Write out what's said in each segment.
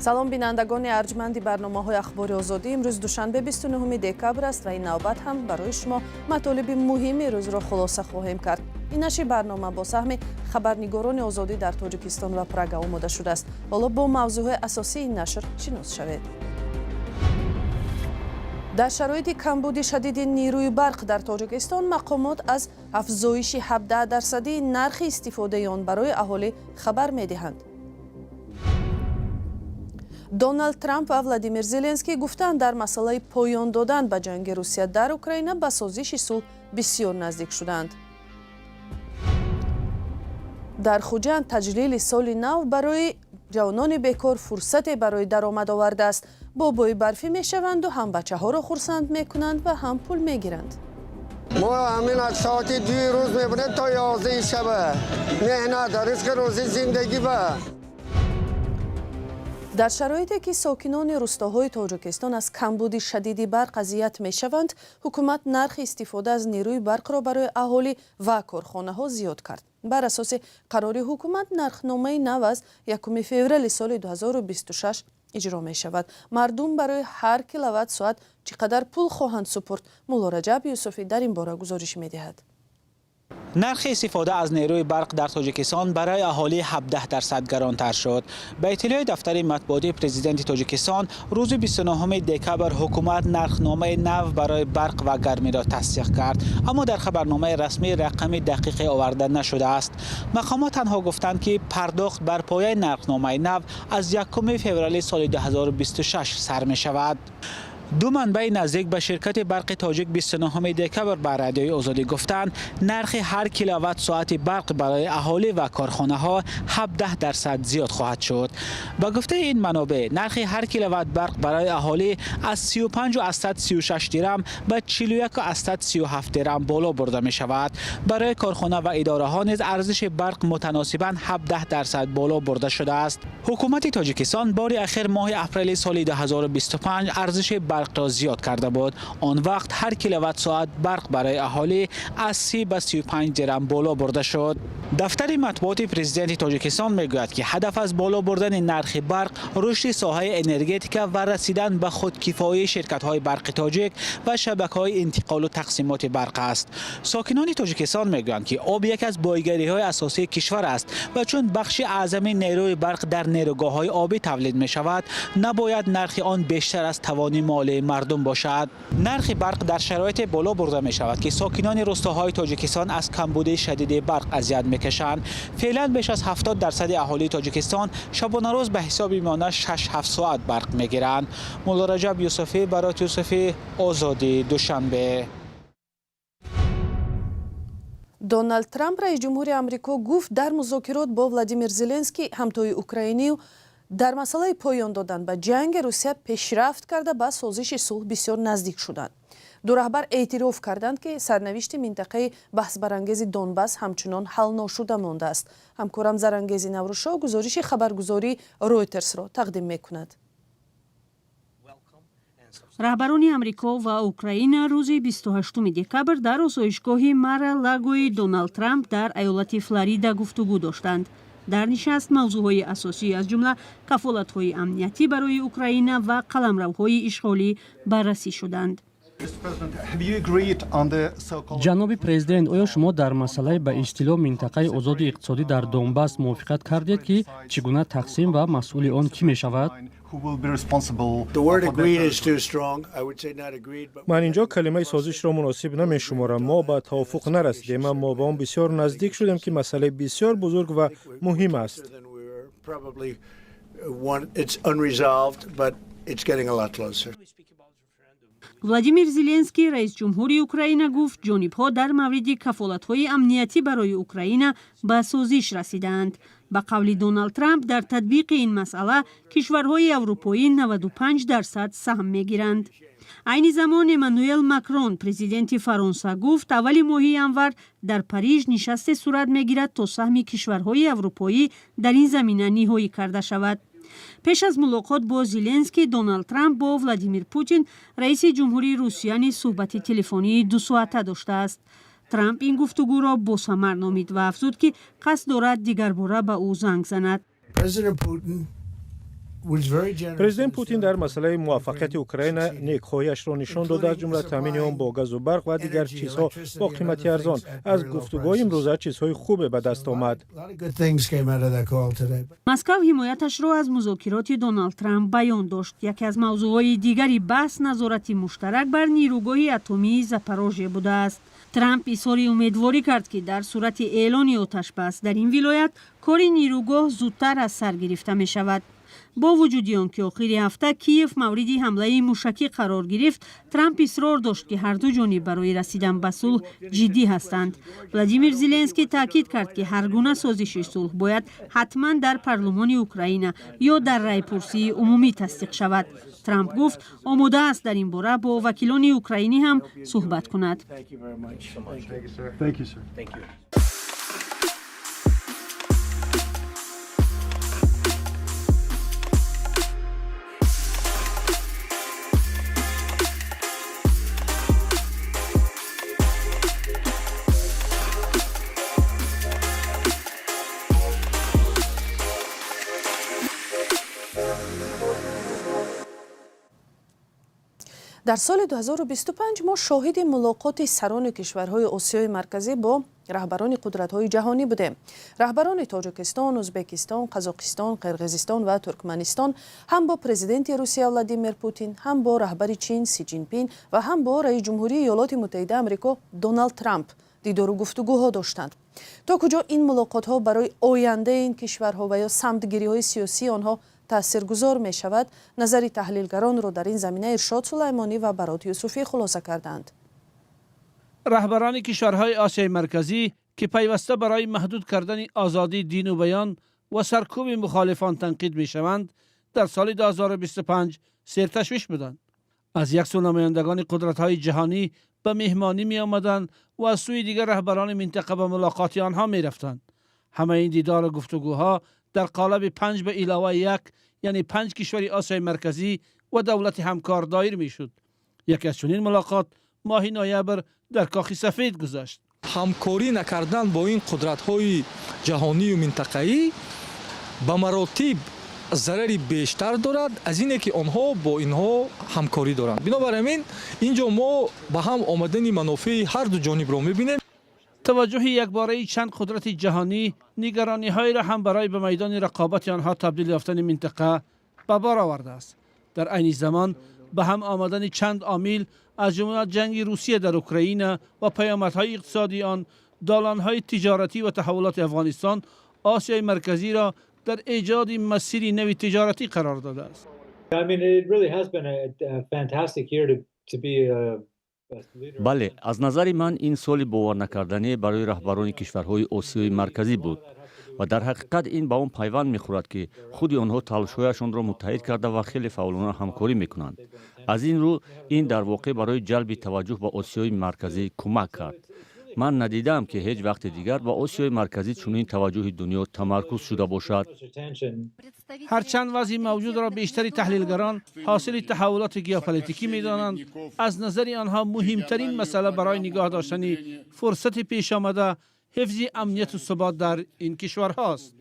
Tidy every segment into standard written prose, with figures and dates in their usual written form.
Салом, бинандагони арҷманди барномаҳои Ахбори Озодӣ. Имрӯз душанбе, 29 декабр аст ва ин навбат ҳам барои шумо матолиби муҳими рӯзро хулоса хоҳем кард. Ин нашри барнома бо саҳми хабарнигорони Озодӣ дар Тоҷикистон ва Прага омода шудааст. Ҳоло бо мавзӯъҳои асосии ин нашр шинос шавед. Дар шароити камбуди шадиди нерӯи барқ дар Тоҷикистон, мақомот аз афзоиши 17 дарсадии нархи истифодаи он барои аҳолӣ хабар медиҳанд. Доналд Трамп ва Владимир Зеленский гуфтанд, дар масъалаи поён додан ба ҷанги Русия дар Украина ба созиши сулҳ бисёр наздик шуданд. Дар Хуҷанд таҷлили Соли нав барои ҷавонони бекор фурсате барои даромад овардааст. Бобои барфӣ мешаванду ҳам бачаҳоро хурсанд мекунанд ва ҳам пул мегиранд. Мо ҳамин аз соати 2-и рӯз мебинем то 11-и шаба. Меҳнат, ризқи рӯзи зиндагӣ ба. Дар шароите ки сокинони рустоҳои Тоҷикистон аз камбуди шадиди барқ азият мешаванд, ҳукумат нархи истифода аз нерӯи барқро барои аҳолӣ ва корхонаҳо зиёд кард. Бар асоси қарори ҳукумат, нархномаи нав аз 1 феврали соли 2026 иҷро мешавад. Мардум барои ҳар киловатт соат чӣ қадар пул хоҳанд супурд? Муллораҷаб Юсуфӣ дар ин бора гузориш медиҳад. Нархи истифода аз нерӯи барқ дар Тоҷикистон барои аҳолӣ 17% гаронтар шуд. Ба иттилои дафтари матбуотии президенти Тоҷикистон, рӯзи 29 декабр ҳукумат нархномаи нав барои барқ ва гармиро тасдиқ кард, аммо дар хабарномаи расмӣ рақами дақиқе оварда нашудааст. Мақомот танҳо гуфтанд, ки пардохт бар пояи нархномаи нав аз 1 феврали соли 2026 сар мешавад. Ду манбаи наздик ба ширкати Барқи Тоҷик 29 декабр ба Радиои Озодӣ гуфтанд, нархи ҳар киловатт соати барқ барои аҳолӣ ва корхонаҳо 17% зиёд хоҳад шуд. Ба гуфтаи ин манобеъ, нархи ҳар киловатт барқ барои аҳолӣ аз 35,36 дирам ба 41,37 дирам боло бурда мешавад. Барои корхона ва идораҳо низ арзиши барқ мутаносибан 17% боло бурда шудааст. Ҳукумати Тоҷикистон бори ахир моҳи апрели соли 2025 арзиши барқро зиёд карда буд. Он вақт ҳар киловатт соат барқ барои аҳолӣ аз 30 ба 35 дирам боло бурда шуд. Дафтари матбуоти президенти Тоҷикистон мегӯяд, ки ҳадаф аз боло бурдани нархи барқ рушди соҳаи энергетика ва расидан ба худкифоии ширкатҳои Барқи Тоҷик ва шабакаҳои интиқолу тақсимоти барқ аст. Сокинони Тоҷикистон мегӯянд, ки об яке аз боигариҳои асосии кишвар аст ва чун бахши аъзами нерӯи барқ дар нерӯгоҳҳои обӣ тавлид мешавад, набояд нархи он бештар аз тавони молии мардум бошад. Нархи барқ дар шароите боло бурда мешавад, ки сокинони рустоҳои Тоҷикистон аз камбудии шадиди барқ азият мекашанд. Феълан беш аз 70% аҳолии Тоҷикистон шабонарӯз ба ҳисоби миёна 6-7 соат барқ мегиранд. Муллораҷаб Юсуфӣ, Барот Юсуфӣ, Озодӣ, Душанбе. Доналд Трамп, раис ҷумҳури Амрико, гуфт, дар музокирот бо Владимир Зеленский, ҳамтои украинию, дар масъалаи поён додан ба ҷанги Русия пешрафт карда, ба созиши сулҳ бисёр наздик шуданд. Ду раҳбар эътироф карданд, ки сарнавишти минтақаи баҳсбарангези Донбасс ҳамчунон ҳалношуда мондааст. Ҳамкорам Зарангези Наврӯзшоҳ гузориши хабаргузории Ройтерсро тақдим мекунад. Раҳбарони Амрико ва Украина рӯзи 28 декабр дар осоишгоҳи Мара Лагои Доналд Трамп дар айолати Флорида гуфтугӯ доштанд. Дар нишаст мавзӯъҳои асосӣ, аз ҷумла кафолатҳои амниятӣ барои Украина ва қаламравҳои ишғолӣ, баррасӣ шуданд. Ҷаноби президент, оё шумо дар масъалаи ба истилоҳ минтақаи озоди иқтисодӣ дар Донбасс мувофиқат кардед, ки чӣ гуна тақсим ва масъули он кӣ мешавад? Ман инҷо калимаи созишро муносиб намешуморам. Мо ба тавофуқ нарасидем, аммо ба он бисёр наздик шудем, ки масъалаи бисёр бузург ва муҳим аст. It's unresolved, but it's getting a lot closer. Владимир Зеленский, раисҷумҳури Украина, гуфт, ҷонибҳо дар мавриди кафолатҳои амниятӣ барои Украина ба созиш расидаанд. Ба қавли Доналд Трамп, дар татбиқи ин масъала кишварҳои аврупоӣ 95% саҳм мегиранд. Айни замон Эммануэл Макрон, президенти Фаронса, гуфт, аввали моҳи январ дар Париж нишасте сурат мегирад, то саҳми кишварҳои аврупоӣ дар ин замина ниҳоӣ карда шавад. Пеш аз мулоқот бо Зеленский, Доналд Трамп бо Владимир Путин, раиси ҷумҳурии Русия, низ суҳбати телефонии дусоата доштааст. Трамп ин гуфтугӯро босамар номид ва афзуд, ки қасд дорад дигарбора ба ӯ занг занад. President Putin Президент Путин дар масъалаи муваффақияти Украина некхоҳиашро нишон дод, аз ҷумла таъмини он бо газу барқ ва дигар чизҳо бо қимати арзон. Аз гуфтугӯи имрӯза чизҳои хубе ба даст омад. Москав ҳимояташро аз музокироти Доналд Трамп баён дошт. Яке аз мавзӯъҳои дигари баҳс назорати муштарак бар нирӯгоҳи атомии Запорожье будааст. Трамп изҳори умедворӣ кард, ки дар сурати эълони оташбас дар ин вилоят кори нирӯгоҳ зудтар аз сар гирифта мешавад. Бо вуҷуди он ки охири ҳафта Киев мавриди ҳамлаи мушакӣ қарор гирифт, Трамп исрор дошт, ки ҳарду ҷониб барои расидан ба сулҳ ҷиддӣ ҳастанд. Владимир Зеленский таъкид кард, ки ҳар гуна созиши сулҳ бояд ҳатман дар парлумони Украина ё дар райпурсии умумӣ тасдиқ шавад. Трамп гуфт, омода аст дар ин бора бо вакилони украинӣ ҳам суҳбат кунад. Дар соли 2025 мо шоҳиди мулоқоти сарони кишварҳои Осиёи Марказӣ бо раҳбарони қудратҳои ҷаҳонӣ будем. Раҳбарони Тоҷикистон, Ӯзбекистон, Қазоқистон, Қирғизистон ва Туркманистон ҳам бо президенти Русия Владимир Путин, ҳам бо раҳбари Чин Си Ҷинпин ва ҳам бо раиси ҷумҳурии Иёлоти Муттаҳидаи Амрико Доналд Трамп дидору гуфтугӯҳо доштанд. То куҷо ин мулоқотҳо барои ояндаи ин кишварҳо ва ё самтгириҳои сиёсии онҳо таъсиргузор мешавад, назари таҳлилгаронро дар ин замина Иршод Сулаймонӣ ва Барот Юсуфӣ хулоса карданд. Раҳбарони кишварҳои Осиёи Марказӣ, ки пайваста барои маҳдуд кардани озодии дину баён ва саркӯби мухолифон танқид мешаванд, дар соли 2025 серташвиш буданд. Аз як сӯ намояндагони қудратҳои ҷаҳонӣ ба меҳмонӣ меомаданд ва аз сӯи дигар раҳбарони минтақа ба мулоқоти онҳо мерафтанд. Ҳамаи ин дидору гуфтугӯҳо дар қолаби 5+1, яъне панҷ кишвари Осиёи Марказӣ ва давлати ҳамкор доир мешуд. Яке аз чунин мулоқот моҳи ноябр дар Кохи Сафед гузашт. Ҳамкорӣ накардан бо ин қудратҳои ҷаҳонию минтақаӣ ба маротиб зарари бештар дорад аз ине ки онҳо бо инҳо ҳамкорӣ доранд. Бинобар ҳамин ин ҷо мо ба ҳам омадани манофеи ҳарду ҷонибро мебинем. Таваҷҷӯҳи якбораи чанд қудрати ҷаҳонӣ нигарониҳоеро ҳам барои ба майдони рақобати онҳо табдил ёфтани минтақа ба бор овардааст. Дар айни замон ба ҳам омадани чанд омил, аз ҷумла ҷанги Русия дар Украина ва паёмадҳои иқтисодии он, долонҳои тиҷоратӣ ва таҳаввулоти Афғонистон, Осиёи Марказиро дар эҷоди масири нави тиҷоратӣ қарор додааст. Бале, аз назари ман ин соли боварнакардание барои раҳбарони кишварҳои Осиёи Марказӣ буд ва дар ҳақиқат ин ба он пайванд мехӯрад, ки худи онҳо талошҳояшонро муттаҳид карда ва хеле фаъолона ҳамкорӣ мекунанд. Аз ин рӯ ин дар воқеъ барои ҷалби таваҷҷӯҳ ба Осиёи Марказӣ кӯмак кард. Ман надидаам, ки ҳеҷ вақти дигар ба Осиёи Марказӣ чунин таваҷҷӯҳи дунё тамаркуз шуда бошад. Ҳарчанд вазъи мавҷудро бештари таҳлилгарон ҳосили таҳаввулоти геополитикӣ медонанд, аз назари онҳо муҳимтарин масъала барои нигоҳ доштани фурсати пешомада ҳифзи амнияту субот дар ин кишварҳост.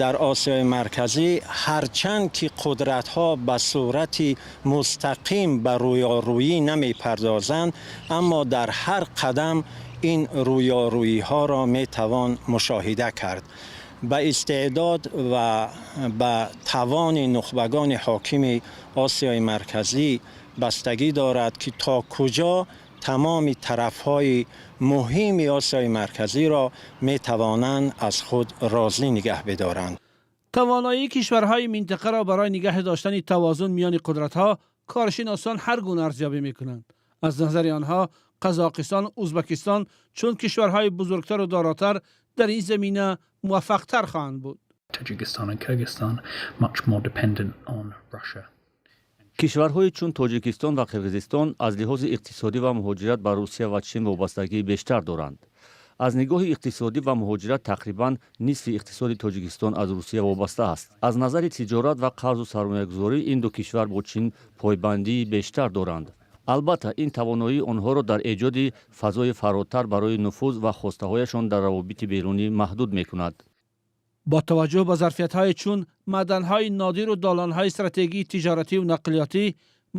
Дар Осиёи Марказӣ ҳарчанд ки қудратҳо ба сурати мустақим ба рӯёрӯӣ намепардозанд, аммо дар ҳар қадам ин рӯёрӯиҳоро метавон мушоҳида кард. Ба истеъдод ва ба тавони нухбагони ҳокими Осиёи Марказӣ бастагӣ дорад, ки то куҷо тамоми тарафҳои муҳими Осиёи Марказиро метавонанд аз худ розӣ нигаҳ бидоранд. Тавоноии кишварҳои минтақаро барои нигаҳ доштани тавозун миёни қудратҳо коршиносон ҳар гуна арзёбӣ мекунанд. Аз назари онҳо Қазоқистон, Ӯзбекистон чун кишварҳои бузургтару доротар дар ин замина муваффақтар хоҳанд буд. Tajikistan and Kyrgyzstan much more dependent on Russia. Кишварҳои чун Тоҷикистон ва Қирғизистон аз лиҳози иқтисодӣ ва муҳоҷират ба Русия ва Чин вобастагии бештар доранд. Аз нигоҳи иқтисодӣ ва муҳоҷират тақрибан нисфи иқтисоди Тоҷикистон аз Русия вобаста аст. Аз назари тиҷорат ва қарзу сармоягузорӣ ин ду кишвар бо Чин пойбандии бештар доранд. Албатта, ин тавоноии онҳоро дар эҷоди фазои фаротар барои нуфуз ва хостаҳояшон дар равобити берунӣ маҳдуд мекунад. Бо таваҷҷӯҳ ба зарфиятҳое чун маъданҳои нодир ва долонҳои стратегии тиҷоратӣ ва нақлиётӣ,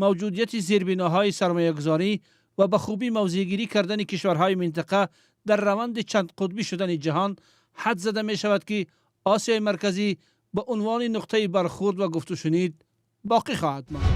мавҷудияти зербиноҳои сармоягузорӣ ва ба хубӣ мавзеъгирӣ кардани кишварҳои минтақа дар раванди чандқутбӣ шудани ҷаҳон, ҳадс зада мешавад, ки Осиёи Марказӣ ба унвони нуқтаи бархӯрд ва гуфтушунид боқӣ хоҳад монд.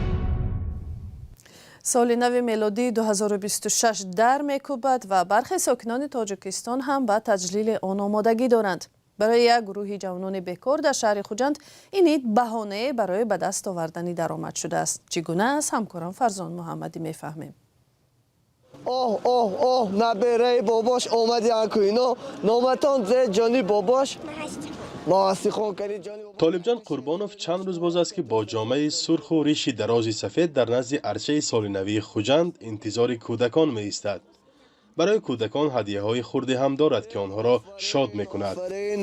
Соли нави мелодии 2026 дар мекӯбад ва бархе сокинони Тоҷикистон ҳам ба таҷлили он омодагӣ доранд. Барои як гурӯҳи ҷавонони бекор дар шаҳри Хуҷанд ин ид баҳонае барои ба даст овардани даромад шудааст. Чӣ гуна, аз ҳамкорам Фарзон Муҳаммадӣ мефаҳмем. Оҳ, оҳ, оҳ, набераи бобош омадиан ку ино. Номатон зе, ҷони бобош? Толибҷон Қурбонов чанд рӯз боз аст, ки бо ҷомаи сурху риши дарози сафед дар назди арчаи солинавии Хуҷанд интизори кӯдакон меистад. Барои кӯдакон ҳадияҳои хурде ҳам дорад, ки онҳоро шод мекунад.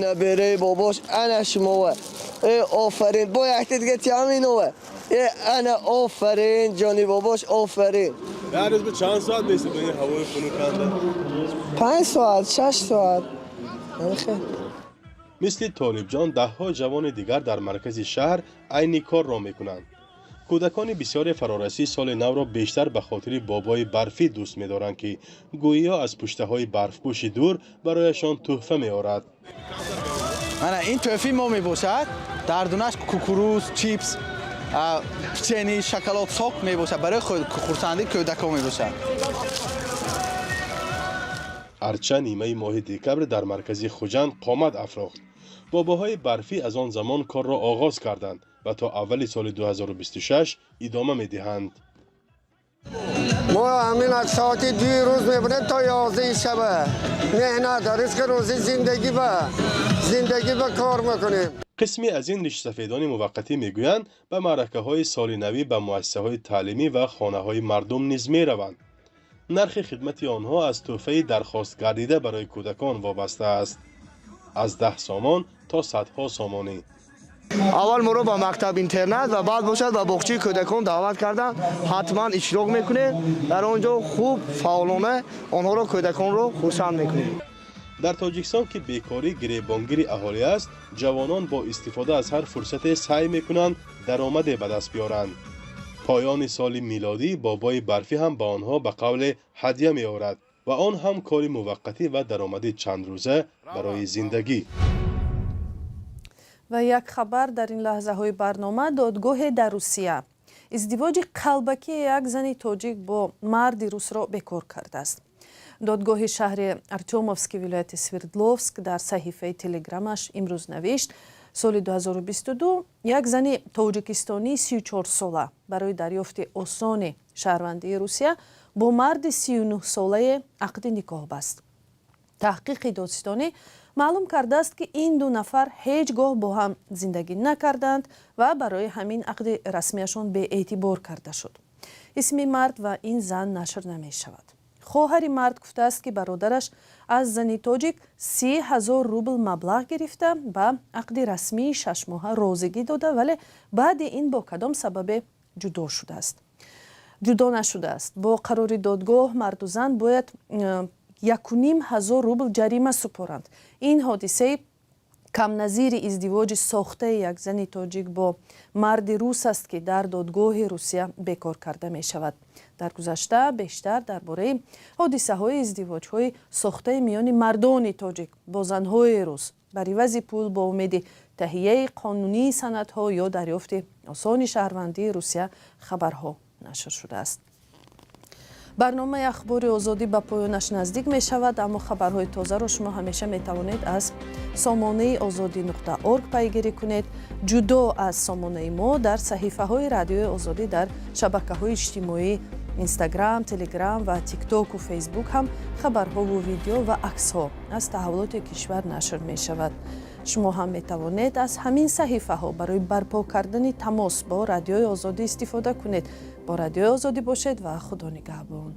Набераи бобош, ана шумова. Э, офарин! Бо якте дига тиаминова. Э, ана, офарин, ҷони бобош, офарин! Ҳар рӯз чанд соат меистед бо ин ҳавои хунуканда? 5 соат, 6 соат. Мисли Толибҷон даҳҳо ҷавони дигар дар маркази шаҳр айни корро мекунанд. Кӯдакони бисёре фарорасии соли навро бештар ба хотири бобои барфӣ дӯст медоранд, ки гӯё аз пуштаҳои барфпӯши дур барояшон тӯҳфа меорад. Ана ин тӯҳфаи мо мебошад. Дар дунаш кукуруз, чипс, печенье, шоколад, сок мебошад. Барои хурсандии кӯдакон мебошад. Арча нимаи моҳи декабр дар маркази Хуҷанд қомат афрохт. Бобоҳои барфӣ аз он замон корро оғоз карданд ва то аввали соли 2026 идома медиҳанд. Мо ҳамин аз соати 2-и рӯз мебинем то 11-и шаба. Меҳнат, ризқи рӯзӣ, зиндагӣ ба кор мекунем. Қисме аз ин ришсафедони муваққатӣ мегӯянд, ба маъракаҳои солинавӣ ба муассисаҳои таълимӣ ва хонаҳои мардум низ мераванд. Нархи хидмати онҳо аз тӯҳфаи дархостгардида барои кӯдакон вобаста аст, аз 10 сомон то садҳо сомонӣ. Аввал моро ба мактаб интернат ва баъд бошад ба боғчаи кӯдакон даъват карданд. Ҳатман иштирок мекунем дар он ҷо, хуб, фаъолона онҳоро, кӯдаконро хурсанд мекунем. Дар Тоҷикистон, ки бекорӣ гиребонгири аҳолӣ аст, ҷавонон бо истифода аз ҳар фурсате саъй мекунанд даромаде ба даст биёранд. Поёни соли милодӣ бобои барфӣ ҳам ба онҳо ба қавле ҳадя меорад ва он ҳам кори муваққатӣ ва даромади чандрӯза барои зиндагӣ. Ва як хабар дар ин лаҳзаҳои барнома: додгоҳе дар Русия издивоҷи қалбакии як зани тоҷик бо марди русро бекор кардааст. Додгоҳи шаҳри Артёмовски вилояти Свердловск дар саҳифаи Телеграмаш имрӯз навишт: соли 2022 як зани тоҷикистонии 34-сола барои дарёфти осони шаҳрвандии Русия бо марди 39-солае ақди никоҳ баст. Таҳқиқи додситонӣ маълум кардааст, ки ин ду нафар ҳеҷ гоҳ бо ҳам зиндагӣ накарданд ва барои ҳамин ақди расмияшон беэътибор карда шуд. Исми мард ва ин зан нашр намешавад. Хоҳари мард гуфтааст, ки бародараш аз зани тоҷик 30 000 рубл маблағ гирифта, ба ақди расмии 6-моҳа розигӣ дода, вале баъди ин бо кадом сабабе ҷудо шудааст, ҷудо нашудааст. Бо қарори додгоҳ марду зан бояд 1500 рубл ҷарима супоранд. Ин ҳодисаи камназири издивоҷи сохтаи як зани тоҷик бо марди рус аст, ки дар додгоҳи Русия бекор карда мешавад. Дар гузашта бештар дар бораи ҳодисаҳои издивоҷҳои сохтаи миёни мардони тоҷик бо занҳои рус бар ивази пул бо умеди таҳияи қонунии санадҳо ё дарёфти осони шаҳрвандии Русия хабарҳо нашр шудааст. Барномаи Ахбори Озодӣ ба поёнаш наздик мешавад, аммо хабарҳои тозаро шумо ҳамеша метавонед аз сомонаи озодӣ.орг пайгирӣ кунед. Ҷудо аз сомонаи мо, дар саҳифаҳои Радиои Озодӣ дар шабакаҳои иҷтимоӣ, Инстаграм, Телеграм ва Тиктоку Фейсбук ҳам хабарҳову видео ва аксҳо аз таҳаввулоти кишвар нашр мешавад. Шумо ҳам метавонед аз ҳамин саҳифаҳо барои барпо кардани тамос бо Радиои Озодӣ истифода кунед. Бо Радиои Озодӣ бошед ва Худо нигаҳбон.